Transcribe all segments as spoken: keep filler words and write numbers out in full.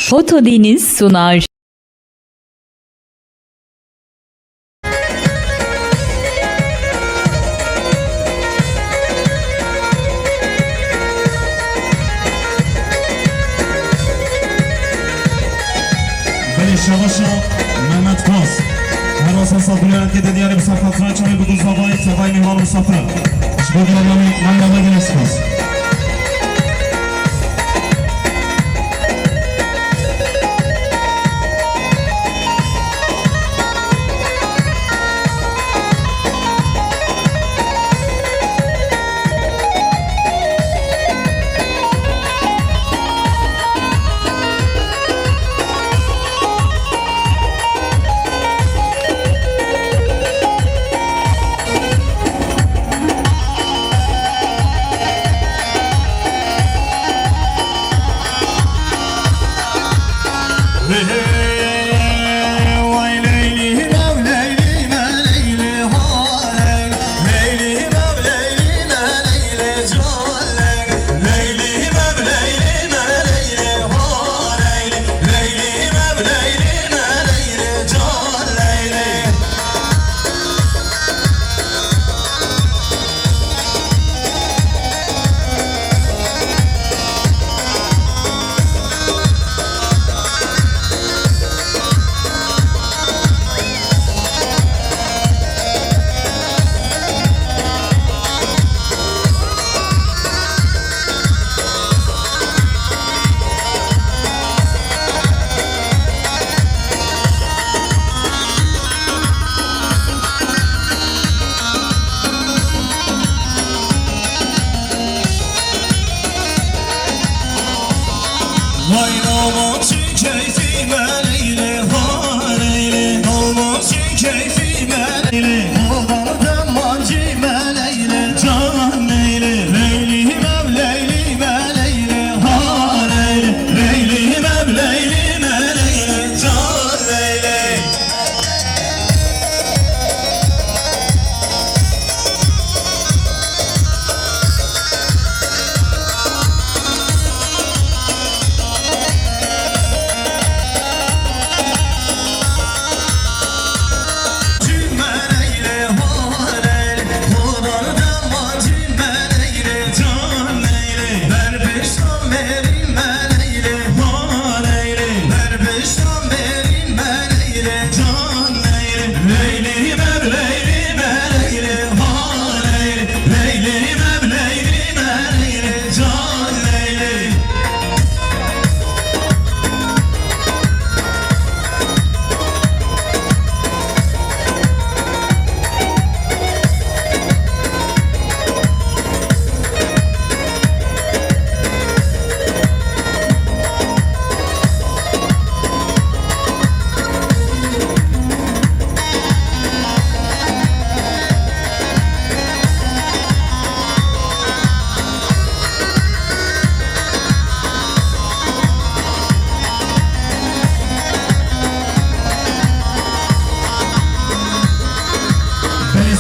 Foto Deniz sunar. Belê şevaşa Mehmet Koz. Her wasa saf duyarên kê de diyarê bi ser xatira çavê bi duzavayê tevayê mêhman û misafir. Ji bo diyarê wî, manya me gelek spas. Belê,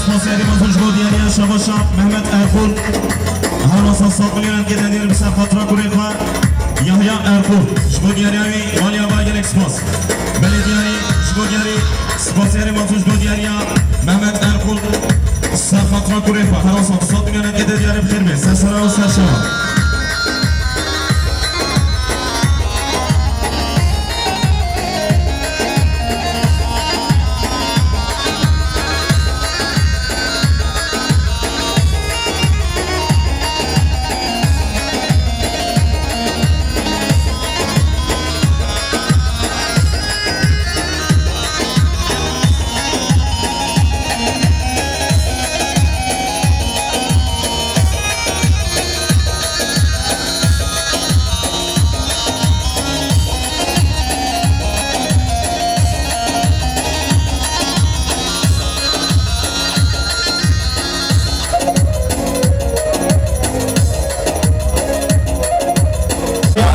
spasiyerê mezin ji bo diyariya şevaşa Mehmet Erkul. Her wasa sed milyonan kê de diyar bi ser xatira kurê xwe Yahya Erkul. Ji bo diyariya wî, maliya ba gelek spas. Belê diyarî, ji bo diyarî, spasiyerê mezin ji bo diyariya Mehmet Erkul. Ser xatira kurê xwe, her wasa sed milyonan kê de diyarê bi xêr bê. Ser sera û ser şeva.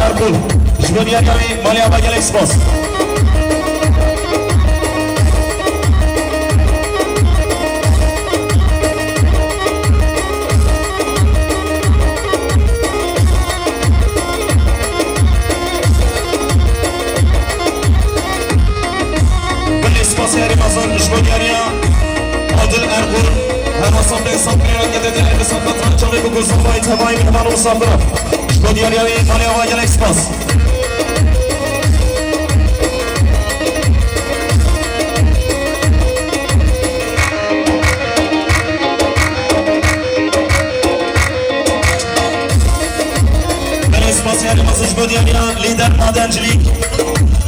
Erkul, ji bo diyariya wî, malê ava gelek spas. Misafira. Ji bo diyariya wî, malê ava gelek spas. Belê spasiyarê mezin ji bo diyariya lîder madencilîk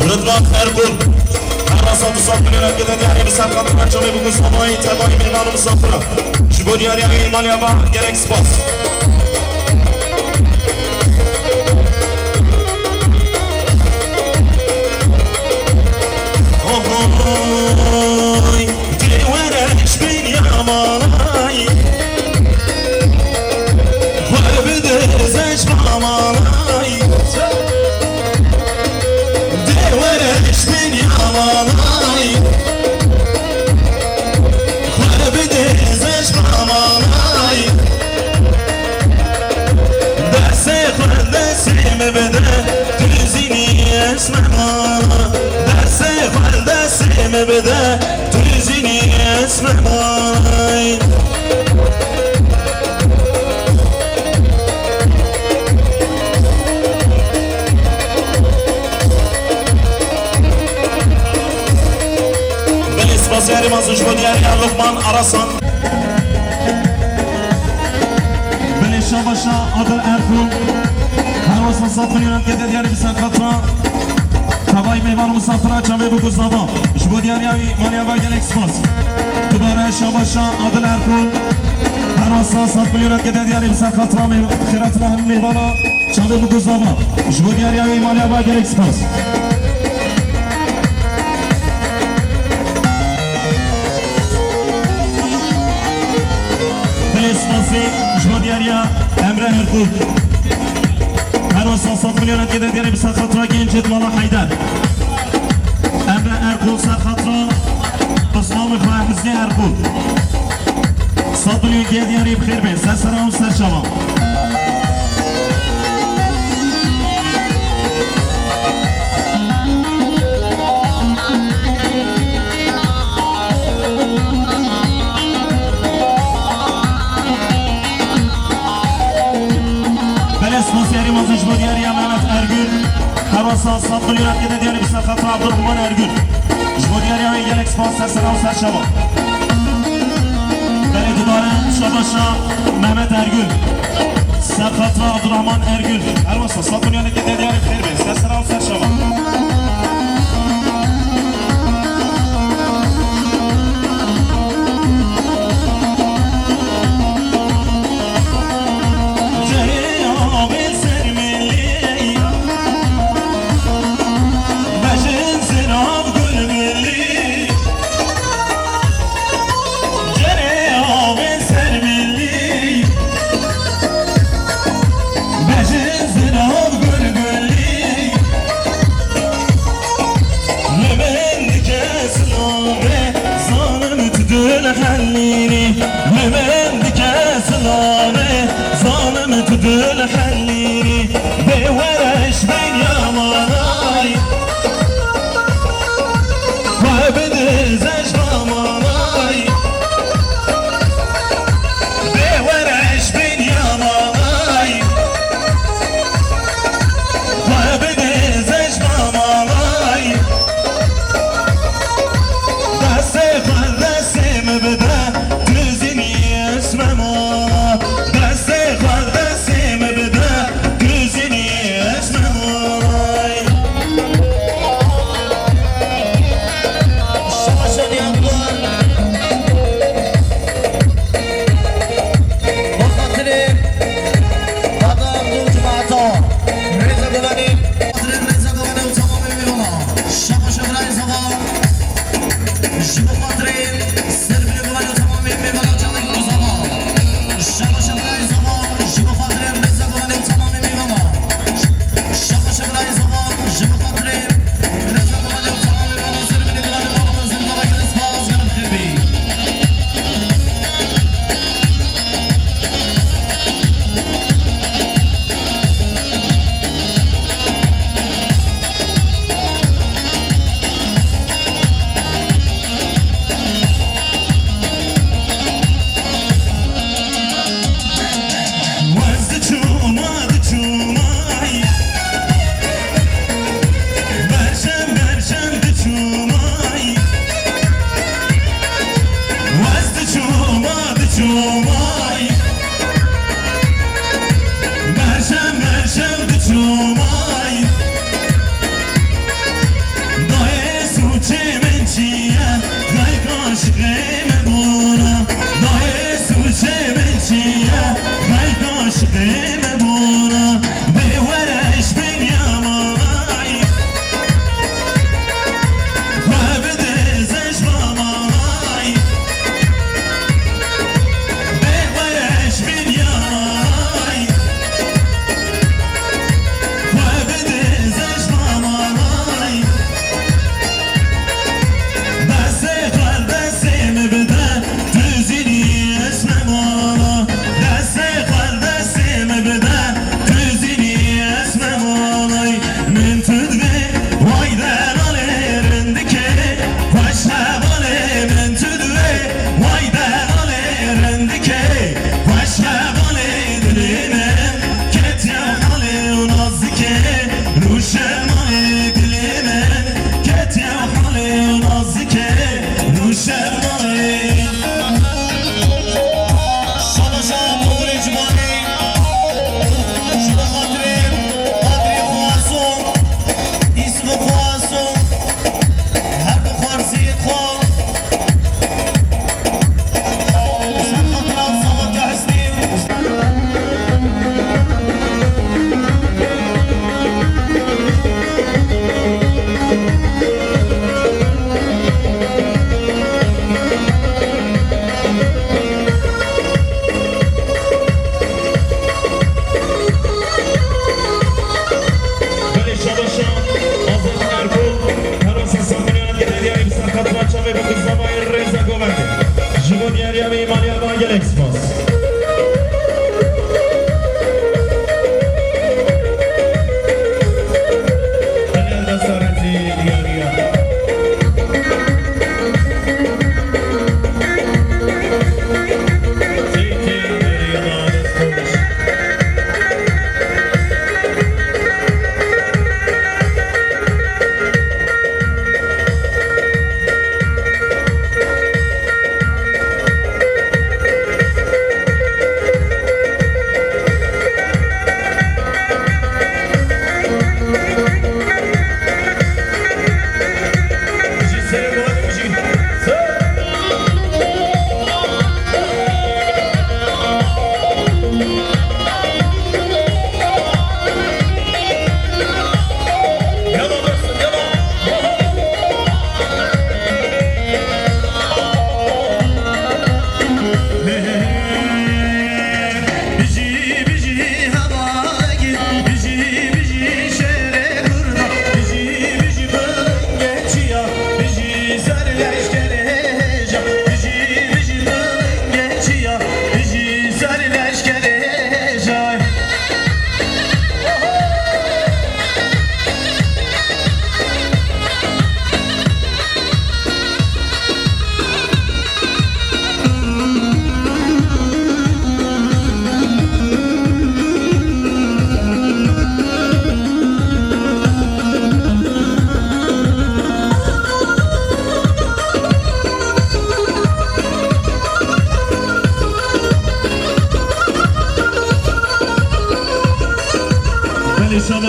Ridvan Erkul. Her wasa du sed milyonan gide diyarê bi ser xatir çavê bû ku savayî tevayî mêvan û misafira. Ji bo diyariya wî, malê ava gelek spas. Ohoy, dê were ji bîn ya malay. Xwe bide zej ba malay. Dê were ji bîn ya malay. Xwe bide zej ba malay. Dersê xwe destê min bide, tu zînî ez mehmana. Dersê xwe destê min bide, tu zînî ez mehmana. Belê spasiyarê mezin ji bo diyariya Lokman Arasan. Belê şabaşa Adil Erkul. Her wasa sed milyonan gide diyarê bi ser xatira tevayî mêvan û misafira çavê bû ku zava. Ji bo diyariya wî, malê ava gelek spas. Dubare şabaşa Adil Erkul. Her wasa sed milyonan gide diyarê bi ser xatira mêv-, xêratina hemî mêvana. Çavê bû ku zava. Ji bo diyariya wî, malê ava gelek spas. Belê spasê ji bo diyariya Emre Erkul. Her wasa sed milyonan gide diyarê bi ser xatira gencê mala Heyder. Emre Erkul ser xatira pismamê xwe Hüsnî Erkul. Sed milyon gel diyarî bi xêr be. Ser sera û ser çava. Belê spasiyarê mezin ji bo diyariya Mehmet Ergün. Her wasa sed milyonan gide diyarê bi ser xatira Abdurrahman Ergün. Ji bo diyariya wê gelek spas, ser sera û ser çava. Belê dubare şabaşa Mehmet Ergün. Ser xatira Abdurrahman Ergün. Her wasa sed milyonan gide diyarê bi xêr be. Ser sera û ser çava. Cerê avê ser milî, bejin zirav gul milî. Cerê avê ser milî, bejin zirav gul gul.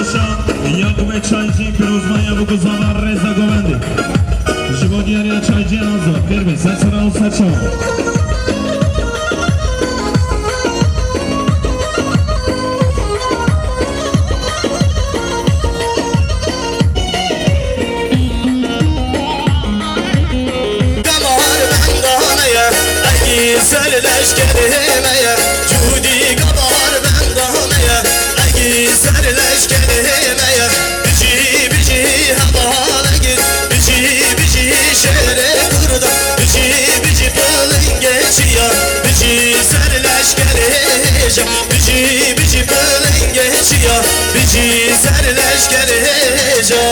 Yakubê Çaycî, pîrozbaya bi guzava rêza govendê. Ji bo diyariya Çaycî Azad, pêr be, ser sera û ser çavan. Damar benda me ye, egî ser leşkerê me ye. Cûdî ka bahar benda me ye, egî ser leşkerê me ye. Bijî, bijî hevalê gil, bijî, bijî şêrê kurda, bijî, bijî pilingê çiya, bijî ser leşkerê hêja, bijî, bijî pilingê çiya, bijî ser leşkerê hêja.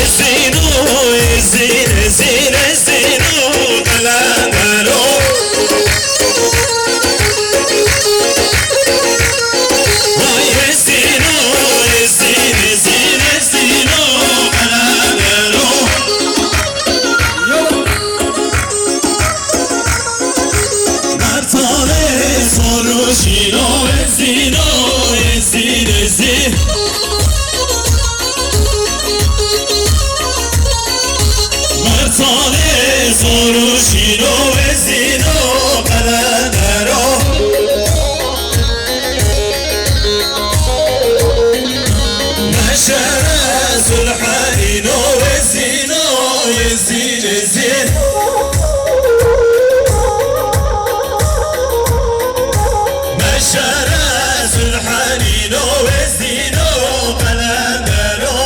Ezîno, ezîn, ezîn, ezîno, qelendero. Vay ezîno, ezîn, ezîn, ezîno, qelendero. Mertalê sor û şîno, ezîno, ezîn, ezîn. Mertalê sor û şîno, ezîno, qelendero. Meşere zulhenîno, ezîno, ezîn, ezîn. Meşere zulhenîno, ezîno, qelendero.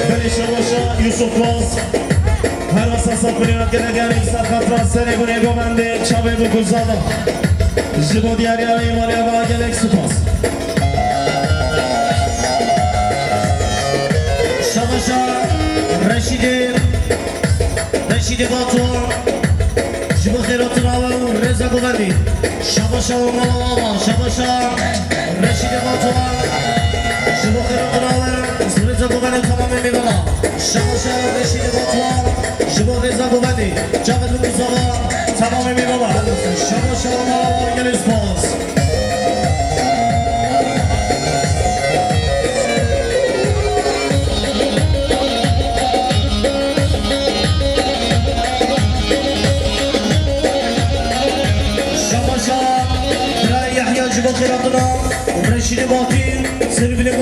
Belê şabaşa Yusuf Baz. Her wisa safirîna gelek gelek ser xatira serê gurê govendê çavê bi guzada. Ji bo diyariya wê malê ava gelek spas. Şabaşa Reşîdê, Reşîdê. Reşîdê Batuhan, ji bo xêratina we û rêza govendî. Şabaşa we mala we ava, şabaşa Reşîdê Batuhan, ji bo xêratina we û rêza govendî û temamê mêvana. Şabaşa Reşîdê Batuhan, ji bo rêza govendî. Çavê min û zava, temamê mêvana. Şabaşa we mala we ava, gelê spas. Şabaşa Bira Yahya ji bo xêratina Reşîdê Batî, serî binê ku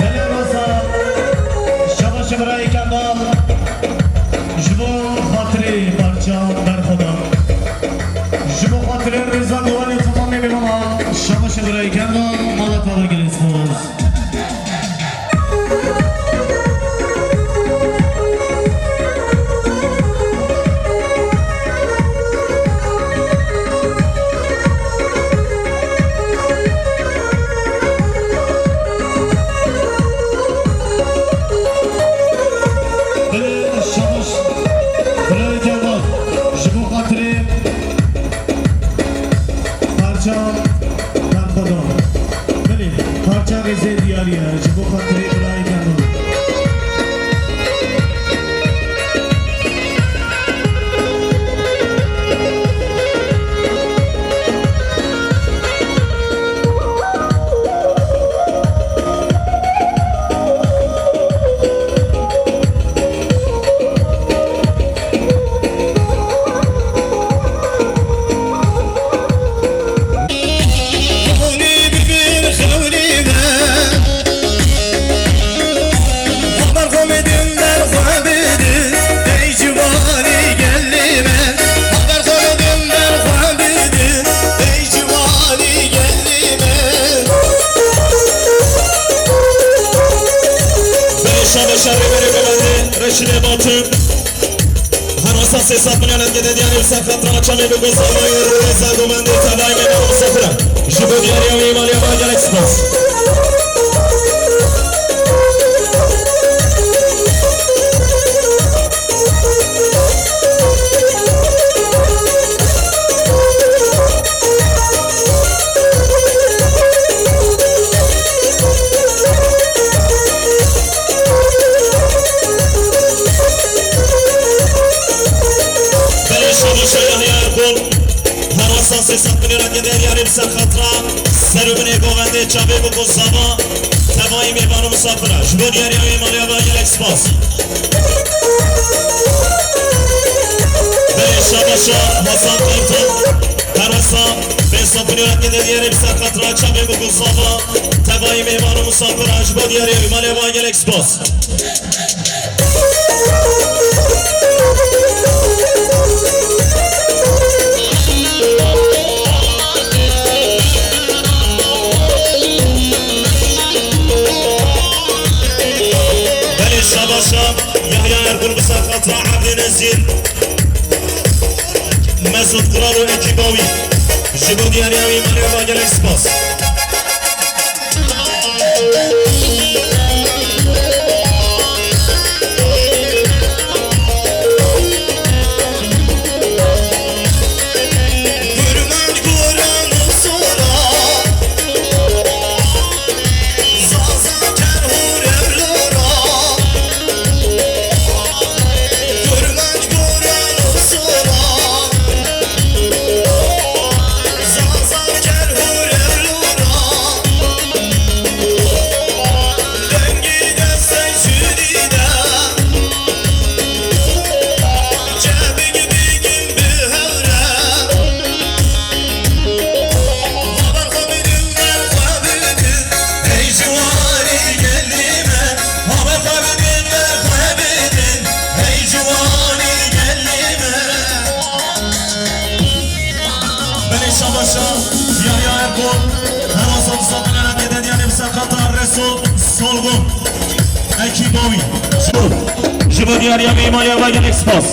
Belê rasa, şabaş birayê Kemal, ji bo xatirê parça berxwedan. Ji bo xatirê rêza govan û temamê mêvanan, şabaş birayê Kemal, mala te ava, gelê spas. Belê, şabaş. Belê, Kemal. Ji bo xatirê parça berxwedan. Belê, parça rêzê diyarî ye. Ji bo xatirê birayê Kemal. Şabaşa rêberê govendê Reşîdê Batur. Her wisa sê sed milyon em gede diyanê li ser xatira çavê bi gozavayê rêza govendê tevayê mêvan misafir e. Ji bo diyariya wî maliya me gelek spas. Belê şabaşa Yahya Erkol. Her wisa sê sed milyon em gede diyarê li ser xatira ser û binê govendê çavê bûk û zava tevayî mêvan û misafir e. Ji bo diyariya wê maliya ve gelek spas. Belê şabaşa Hasan Kartal. Her wisa pênc sed milyon em gede diyarê li ser xatira çavê bûk û zava tevayî mêvan û misafir e. Ji bo diyariya wê maliya ve gelek spas. Belê şabaşa Yahya Ergul bi ser xatira Ebdê Nezîr. Mesut Kral û ekîba wî ji bo diyariya wî meriya ve gelek spas. Belê şabaşa Yahya Erkol, her wasa disa binera têde diyanê bi serqata Resul Solgun. Ekîba wî. Ji bo diyariya mîmariya ve gelek spas.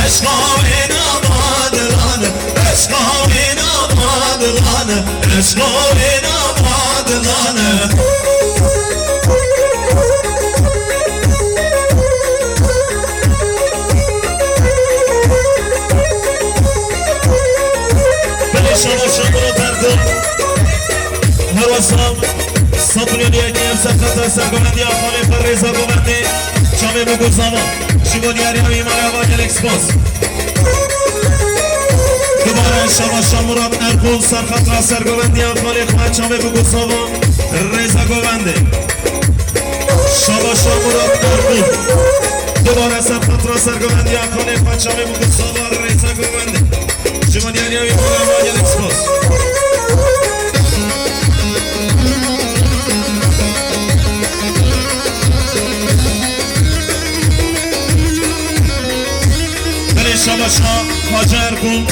Eşqa wê nava dilane, eşqa wê nava dilane, eşqa wê nava dilane. Belê şaba şabura berdo. Her wesa sed milyon yekê ev serqeta sergovendiya xalê xwe Rêza Govendê. Çavê bû gozava. Ji bo diyariya wî mala va gelek spas. Dubare şaba şa Murat Erkul serqeta sergovendiya xalê xwe çavê bû gozava. Rêza Govendê. Şaba şa Murat Erkul. Dubare serqeta sergovendiya xalê xwe çavê bû gozava Rêza Govendê. Ji bo diyariya wî mala va gelek spas. Belê şaba şa Hacı Erkun.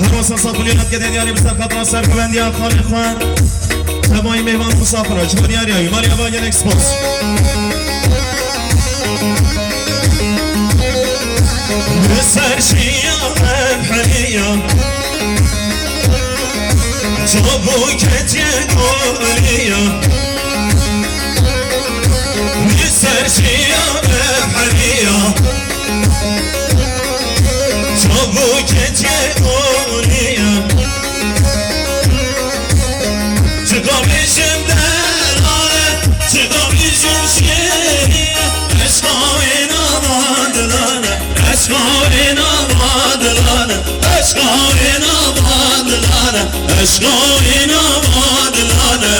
Her wasa sed milyon yekê diyarî bi serqeta sergovendiya xalê xwe. Tevayî mêvan misafir e. Ji bo diyariya wî mala va gelek spas. Li ser şiya em heriya, çabûk hetiye goliya. Li ser şiya em heriya, çabûk hetiye goliya. Çiqa bêjim delale, çiqa bêjim şêrîne, eşqa wê nava dilane, eşqa wê nava dilane, eşqa wê nava dilane, eşqa wê nava dilane.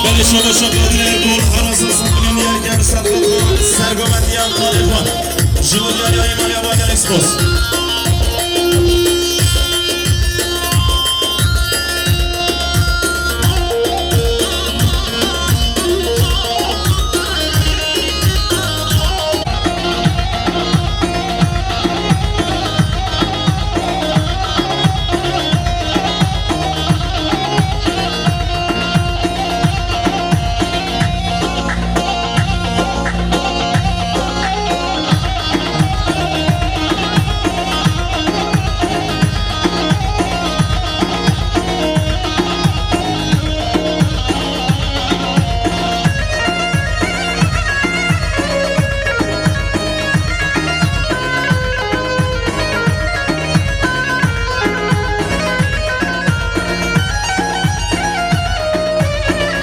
Belê şaba şa Qadir Erkol, her wasa sed milyon yekê bi serqeta sergovendiya xalê xwe. Ji bo diyariya wî mala va gelek spas.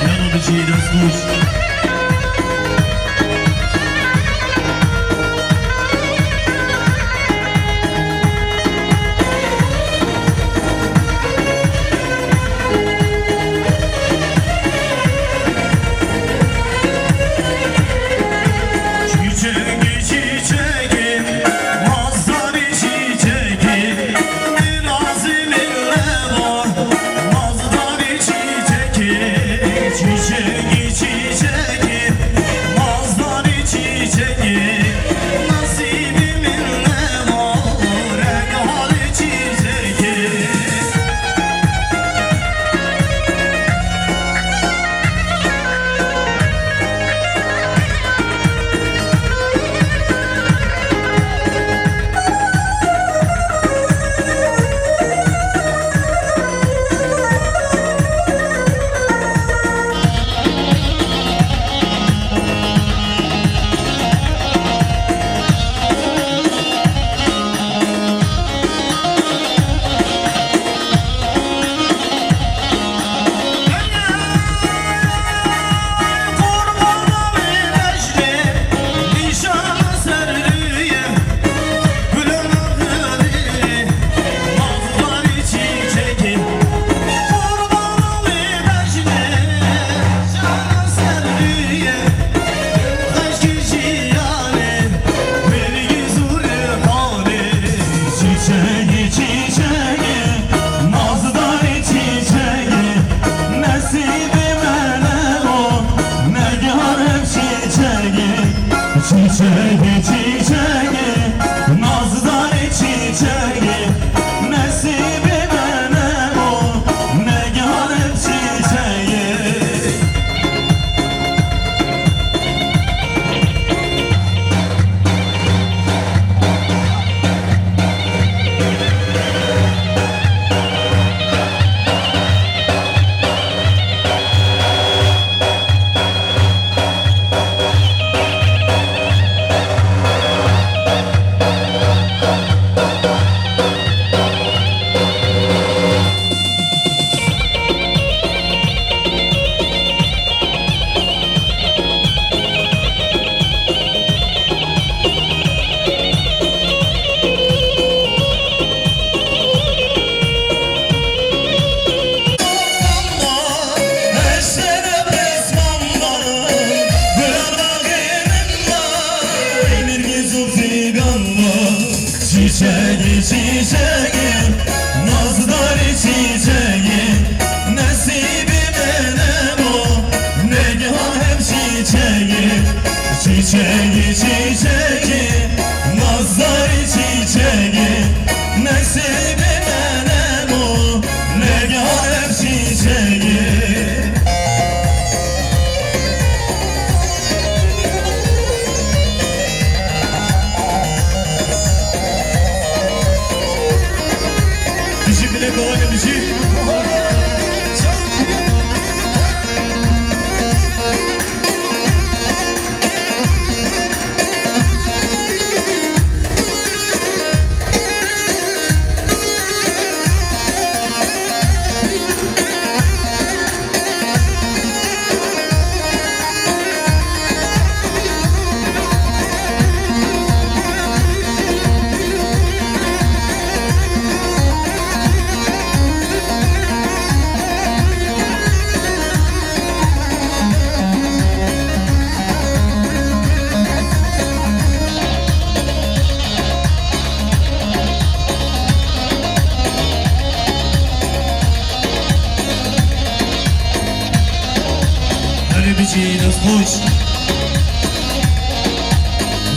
Yano bijî destnûş. Çiçekî, çiçekî, nazdarî çiçekî, lazim illema, nazdarî çiçekî, çiçekî, çiçekî, nazdarî çiçekî, nasîbî min nema, rengalî çiçekî. Çiçeği, çiçeği, nazdarî çiçeği, nesîbî me nema, negarê çiçeği. Çiçeği, çiçeği, nazdarî çiçeği, nesîbî me nema, negarê çiçeği. Destxweş.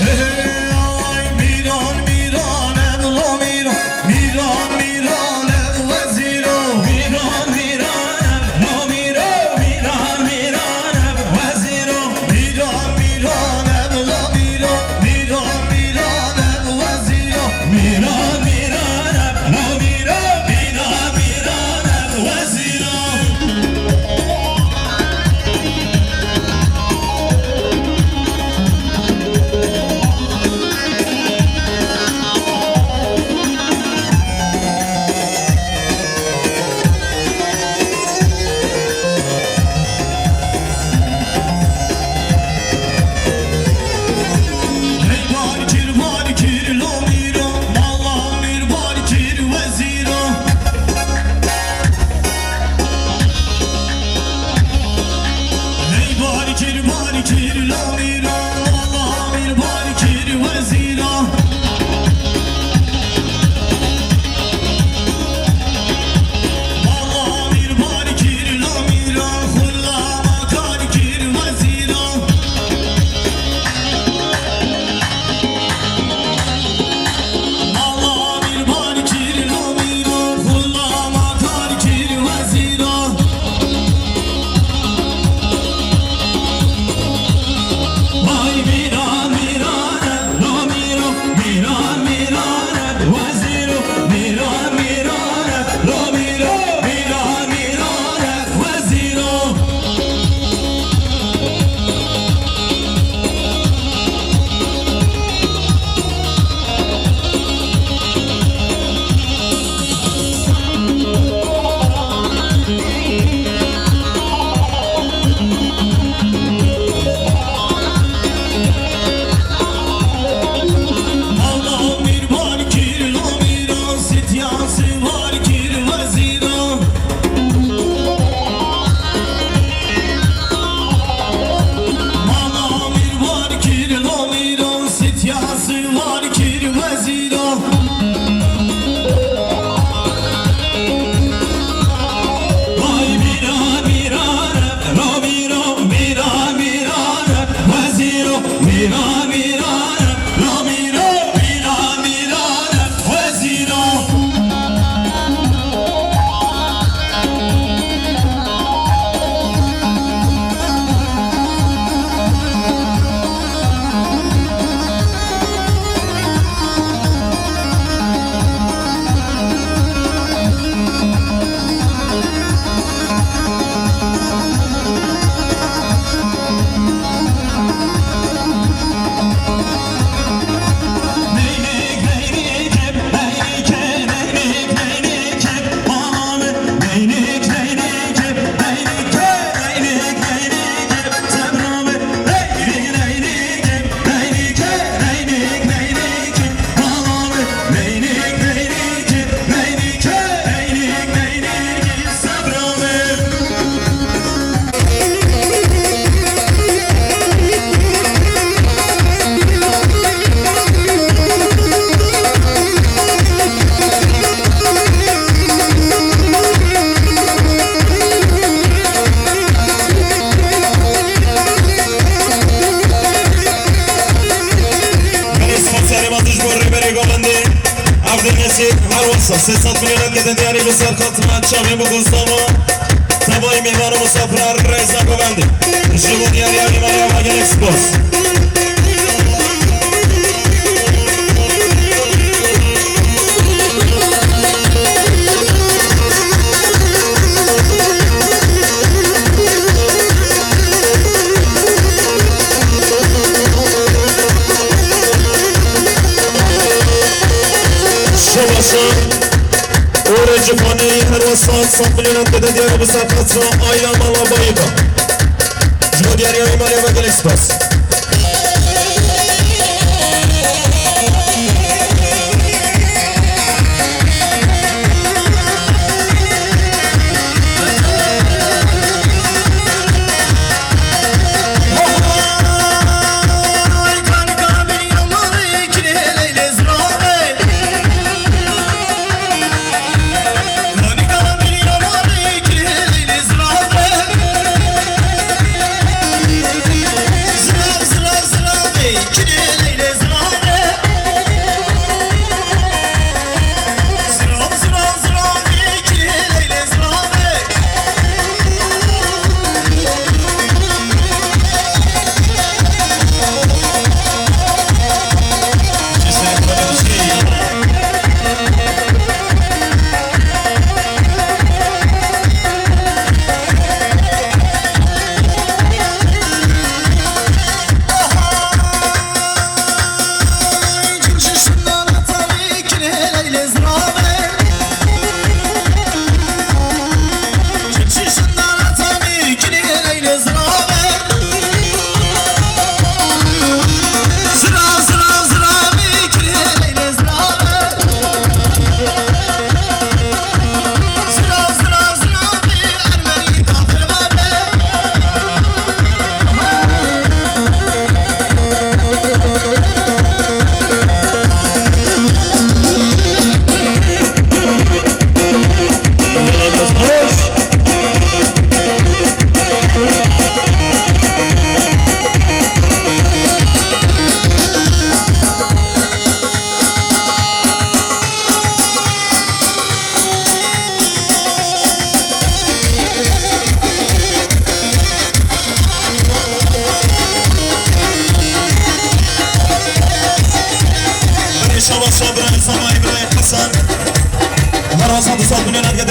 Hey, ay, Mîran, Mîran, ev lo Mîran. Mîran, Mîran, ev wezîr o. Mîran, Mîran, ev lo Mîran. Mîran, Mîran, ev wezîr o. Mîran, Mîran, ev lo Mîran. Mîran, Mîran, ev wezîr o. Mîran, Mîran, ev lo Mîran. Mîran, Mîran, ev wezîr o. Hey, bar kir, bar kir, lo Mîran, mala mir bar kir, wezîran. Hey, bar kir, bar kir, lo Mîran, mala mir bar kir, wezîran. Mala mir bar kir, lo Mîran, xulla ma kar kir, wezîran. Mala mir bar kir, lo Mîran, xulla ma kar kir, wezîran. Vay Mîran, Mîran, lo Mîran, Mîran, Mîran, wezîro, Mîran, Mîran, lo Mîran, Mîran, Mîran, wezîro. Vay mîra mîra re, ro mîro, mîra mîra re, wezîro, mîra mîra re, ro mîro, mîra mîra re, wezîro. Belê sponsorê me ji bo rêberê govendê Evdê Nesîr, her wisa sê sed milyonet gidin diyarî bi ser xatima çavê bi Gustavo. Tevayî mêvan û misafiran rêza govendê. Ji bo diyariya Îmariya me gelek spas. Şebaşa, Orê Cifanî, her wisa sed milyonan dide diyar bi seqet ve ayla mala bayî de. Ji bo diyariya Îmariya ve gelek spas.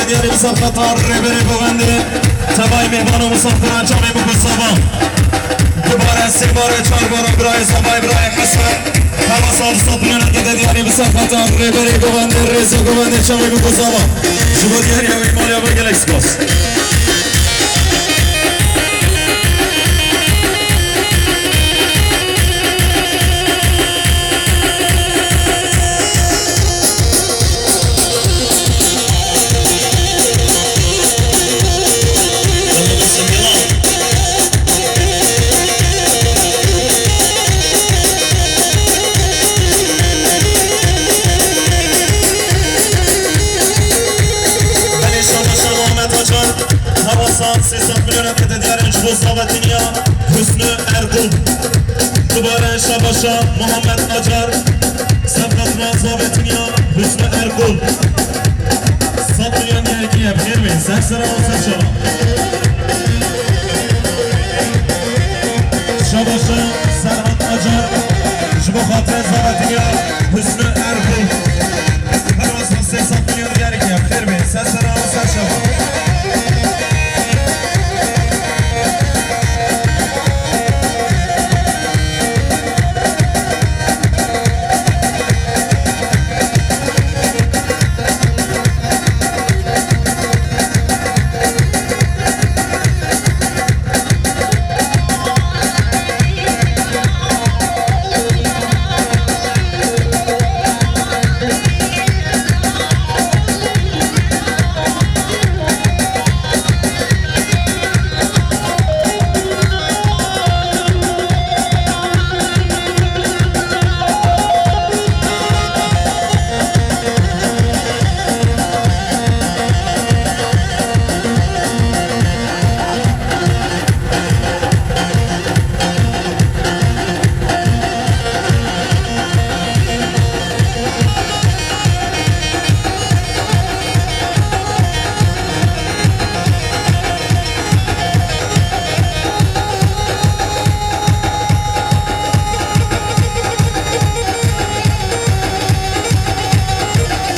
Diyarê bi serqeta rêberê govendê, tevayî mêvan û misafiran çavê bikuzava. Dubare, sêbare, çarbare, birayê zavayê, birayê Hesen. Hewasa du sed milyon dide diyarê bi serqeta rêberê govendê, rêzê govendê çavê bikuzava. Ji bo diyariya wê maliya ve gelek spas. Belê şabaşa Muhammed Acar, hewasa sê sed milyon dide diyarê ji bo zavetiniya Hüsnü Erkul. Dubare şabaşa Muhammed Acar, serqatna zavetiniya Hüsnü Erkul. Sed milyon diyarê ye, bi xêr bê, ser sera û ser çava. Şabaşa Serhat Acar, ji bo xatirê zavetiniya Hüsnü Erkul. Her wasa sê sed milyon diyarê ye, bi xêr bê, ser sera û ser çava.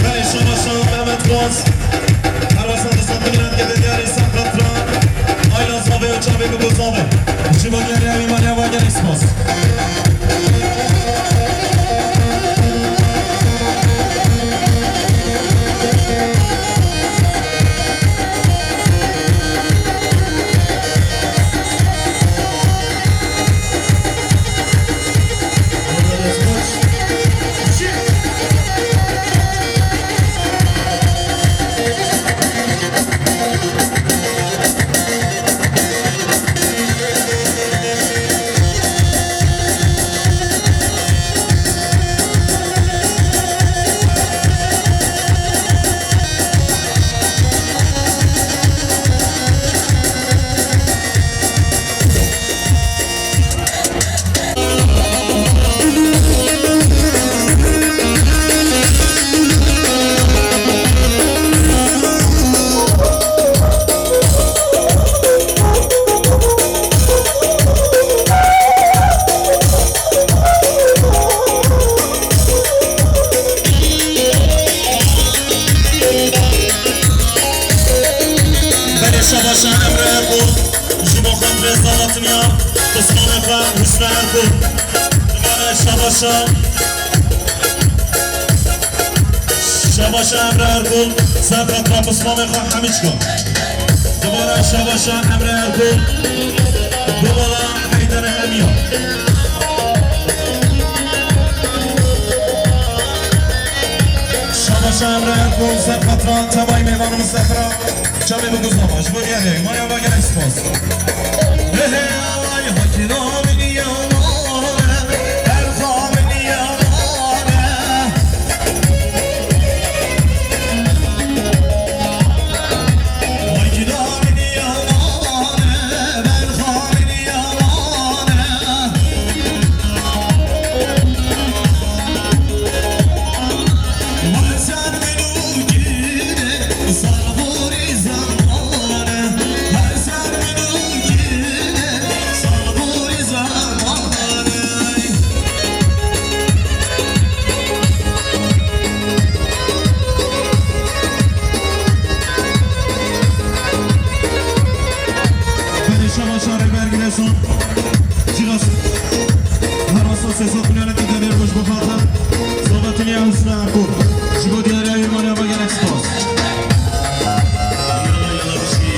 Belê şabaşa Mehmet Boz. Her wasa du sed milyon dide diyarê serqatna. Ayla zavê û çavê bikuzava. Ji bo diyariya wê maliya ve gelek spas. Belê şabaşa Emre Erkul, ji bo xatirê zavetiniya pismamê xwe Hüsnü Erkul. Dubare şabaşa, şabaşa Emre Erkul, serqatna pismamê xwe Hemîçka. Dubare şabaşa Emre Erkul, Dubala Heyderê Emiya. Şabaşa Emre Erkul, serqatna tevayî mêvan û misafiran. Çavê bikuzava, ji bo diyarê, maliya ve gelek spas. He he, ay, hakîna min yaman e, berxa min yaman e. Hakîna min yaman e, berxa min yaman e. Her ser min û kî de, sar borî zaman e. Her ser min û Şarê Bergî Reşon, Cîras, her wisa sê sed milyonekî derê roj bixwatin, Sabatiniya Husna Erkûr, ji bo diyariya wî maliya me gelek spas. Yala, yala, bişî.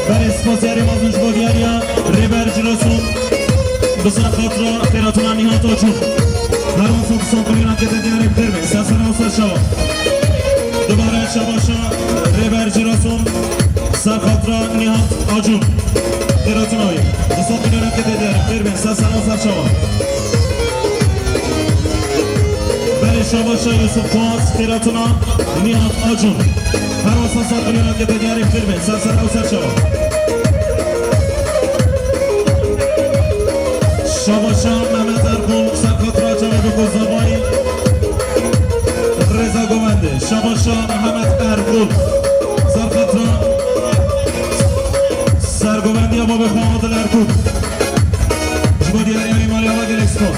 Berê spasiyarê mezin ji bo diyariya Rêber Cirason, bi ser xatira xêratuna Nîhat Açûn. Her wisa du sed milyonan kete diyarê bi xêr be. Ser sera û ser çava. Dubare şabaşa Rêber Cirason, ser xatira Nîhat Acûn. Xêratuna wî. Du sed milyonan kete diyarê bi xêr be. Ser sera û ser çava. Berê şabaşa Yusuf Fuat, xêratuna Nîhat Acûn. Her wisa sed milyonan kete diyarê bi xêr be. Ser sera û ser çava. Şabaşa Mehmet Erkul, ser xatira çavê Beko Zavayî. Rêza Govendê. Şabaşa Mehmet Erkul, ser xatira sergovendiya babê xwe Adil Erkul. Ji bo diyariya wî maliya we gelek spas.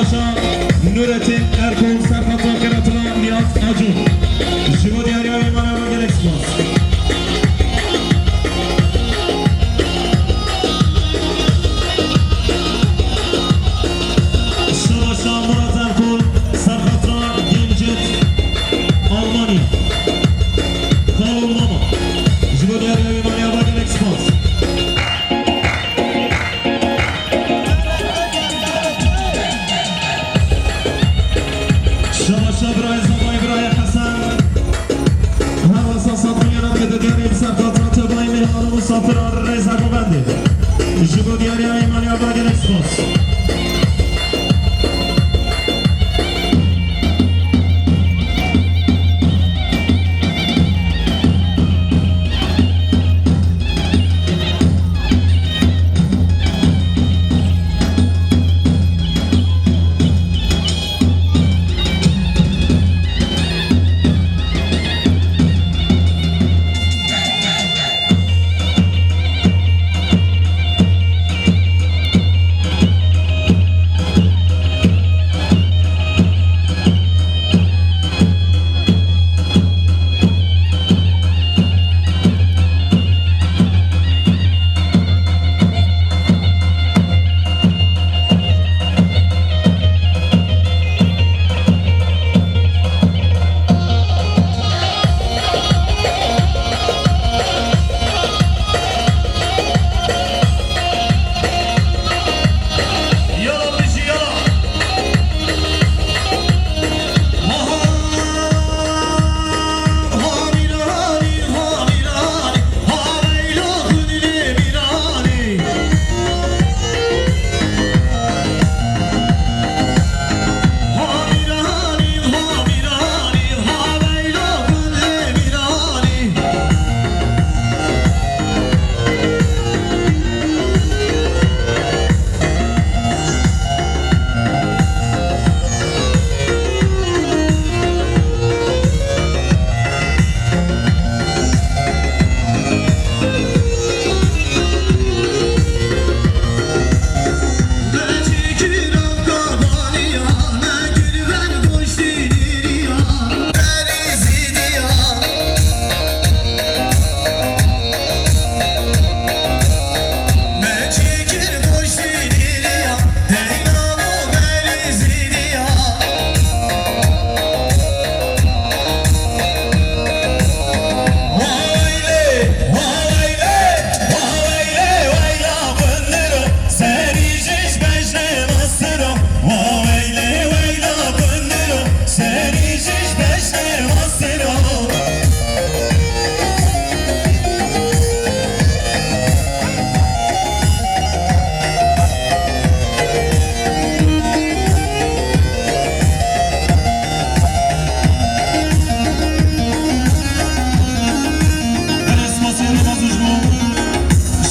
Nurettin Erkol, serqatran qîratira Nihat Acun. Ji bo diyariya wê mane ve gelek spas. Şabaşa Murat Erkol, serqatran Gencet, Almanya. Xalo Mama. Ji bo diyariya wê mane ve gelek spas. Şabaşa birayê Zemayê, birayê Hesen. Her wesa sed milyonan ke didiyarê bi ser xatira tevayê mêhman û misafiran rêz e govendê. Ji bo diyariya mêhmaniya ve gelek spas. Yala bijî, yala. Belê spasiyê rêbazê ji bo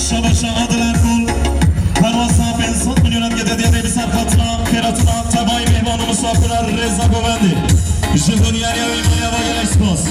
Şabaşa Adil Erkol. Her wesa pênc sed milyonan ke didiyarê bi ser xatira xêratina tevayê mêhman û misafiran rêz e govendê. Ji bo diyariya wê mane ve gelek spas.